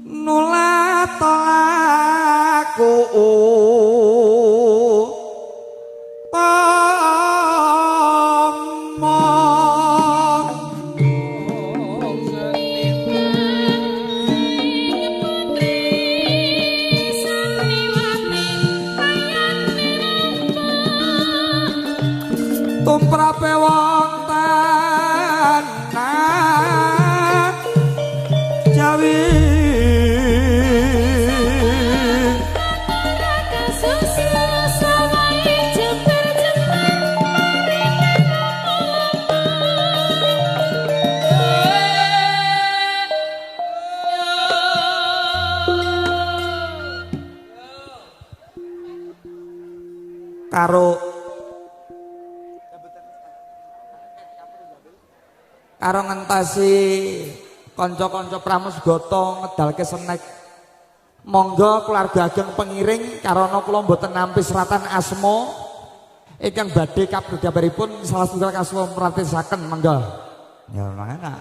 Nulat laku tumrape wong tanah Jawi karo karo ngentasi kanca-kanca Pramusgata ngedalke snack. Monggo keluarga ageng pengiring karana kula mboten nampi seratan asma ingkang badhe kapundhabaripun salah setunggal kaswa mratisaken monggo. Ya mangana.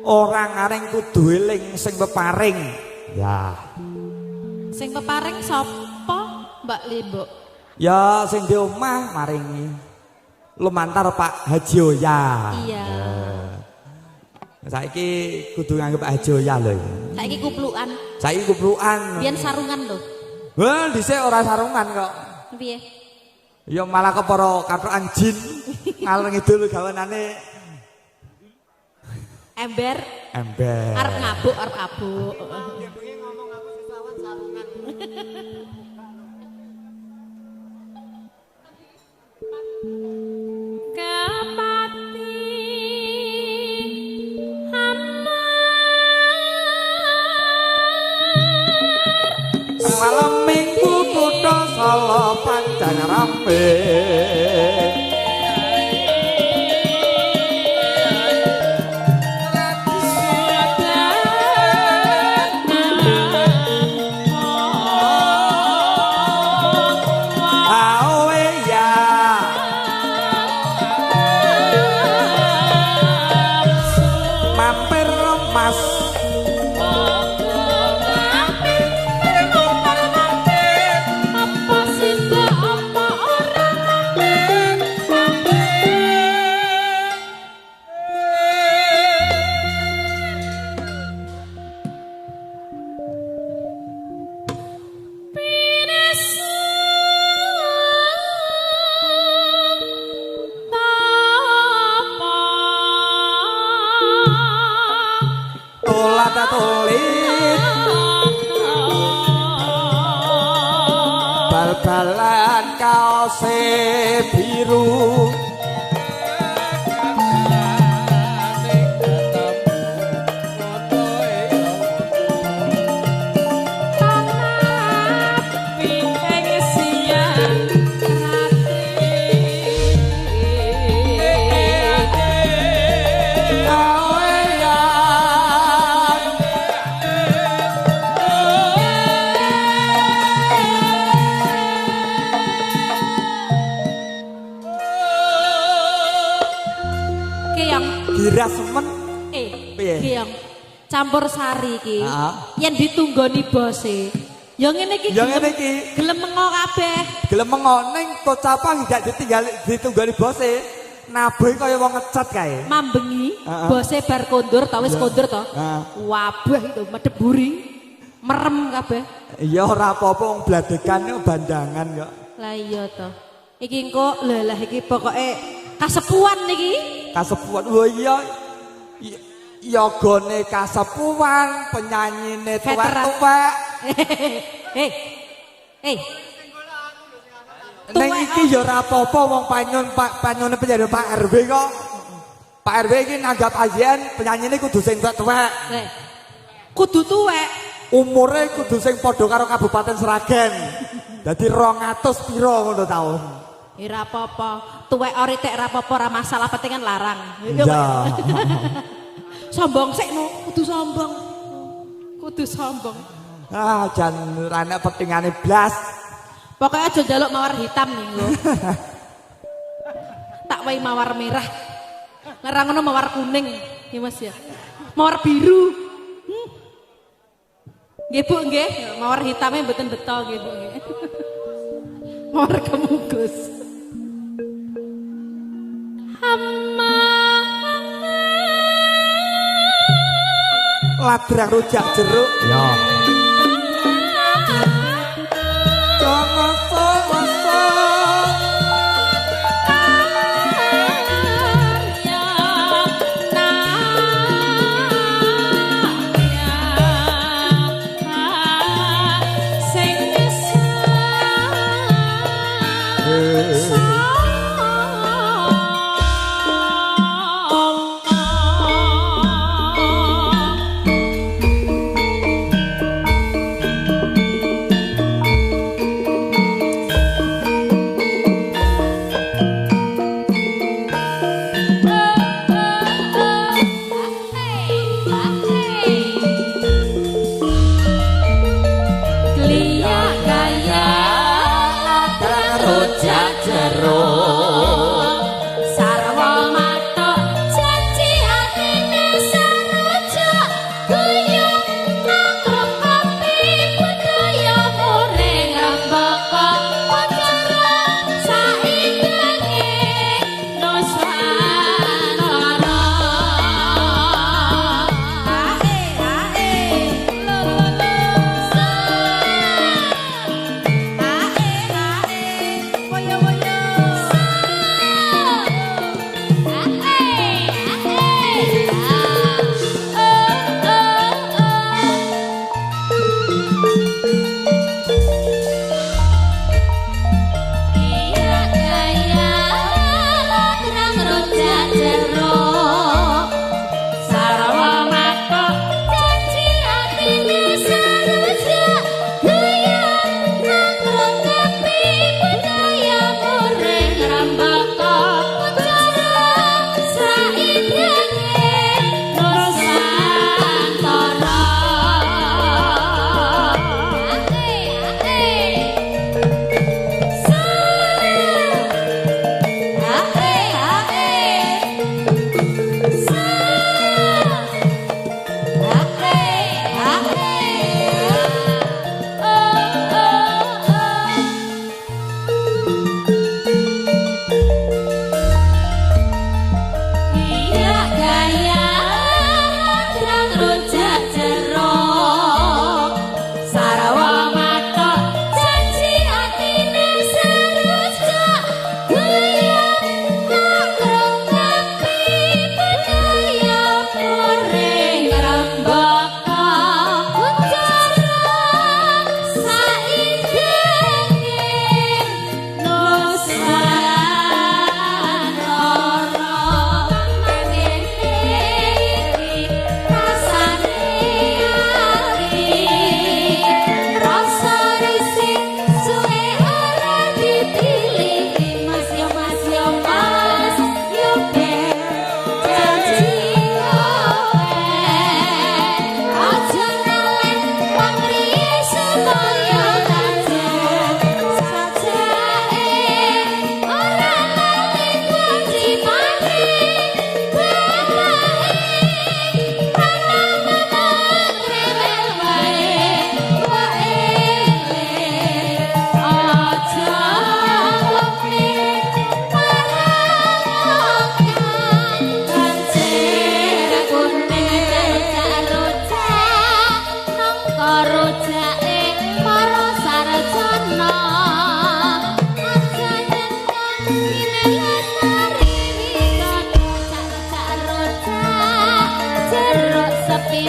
Orang aring kudu eling sing peparing. Ya. Sing peparing sapa, Mbak Limbuk? Ya sing di omah maringi. Lumantar Pak Haji Oya. Iya. Saiki kudu nganggo Pak Haji Oya lho iki. Saiki kuplukan. Saiki kuplukan. Biyen sarungan lho. Wah, dhisik ora sarungan kok. Piye? Ya malah kepara kathokan jin ngalor ngidul gawanane ember, ember. Arep ngabuk, arep abuk. Bengi ngomong aku sesawan sarungan. Kepati amar malam minggu kutha Solo pancen rame. Bal-balan kaose biru campur sari iki. Yen ditunggoni bose. Ya ngene iki. Ya ngene iki. Gelem mengo kabeh. Gelem mengo ning kocapang gak ditinggal ditunggoni bose. Nabuh kaya wong ngecat kae. Mambengi, bose bar kondur ta wis kondur to. Wabah itu medhep buri. Merem kabeh. Iya ora apa-apa wong bladekan yo bandangan kok. Lah iya to. Iki engko lha lah iki pokoke kasepuan niki. Kasepuan. Oh iya. Yogone kasepuan, penyanyine tuwek-tuwek. Hei. Hei. Neng iki ya ora apa-apa wong panyun Pak panyune penyanyi Pak RW kok. Pak RW iki nanggap ajian penyanyine kudu sing tuwek-tuwek. Kudu tuwek. Umure kudu sing padha karo Kabupaten Sragen. Dadi 200 pira ngono taun. Ora apa-apa. Tuwek ora tek ora apa-apa ora masalah penting kan larang. Iya. Sombong sik no, kudu sombong. Kudu sombong. Ah, jan ora enek petingane blas. Pokoknya aja njaluk mawar hitam nih lho. Tak wei mawar merah. Lerang ngono mawar kuning, ya Mas ya. Mawar biru. Nggih Bu nggih, mawar hitamnya mboten beto nggih Bu nggih. Mawar kemukus. Amma ladrang rujak jeruk. Ya.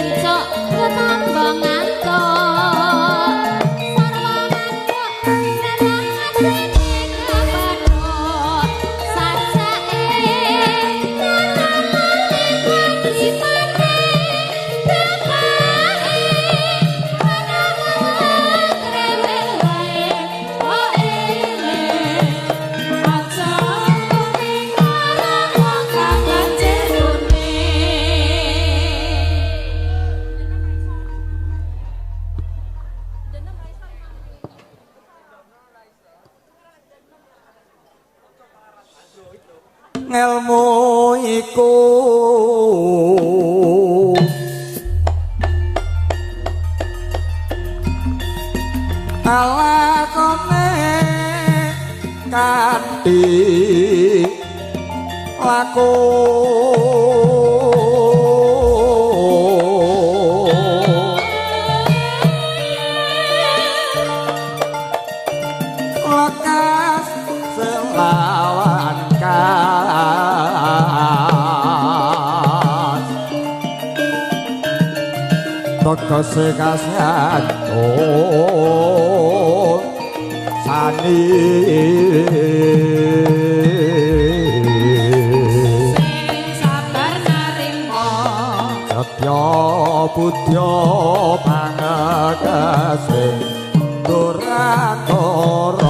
Encok yo tambah ngantuk. Sarwa ngantuk dalam atine kepethuk. Sajake dalan lali wajibane tepake menawa krewel wae kok eling. Aja kuping karo wong kang jerone. Ngelmu iku alakone kanthi laku lekas selawan kas tegese kasihan sani. Sing sabar narima Setya budya pangekase durantara.